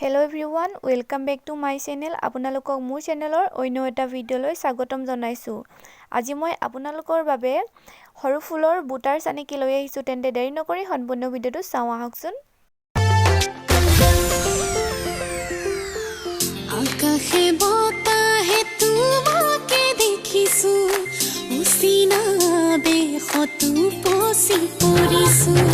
Hello everyone, welcome back to my channel. আপোনালোকক মোৰ চেনেলৰ অন্য এটা ভিডিঅ'লৈ স্বাগতম জনাইছোঁ। আজি মই আপোনালোকৰ বাবে সৰু ফুলৰ বুটাৰ চানেকি লৈ আহিছোঁ। তেন্তে দেৰি নকৰি সম্পূৰ্ণ ভিডিঅ'টো চাওঁ আহকচোন। আকাশে বতাহে তোমাকে দেখিছো, অচিনা বেশতো পচি পৰিছো।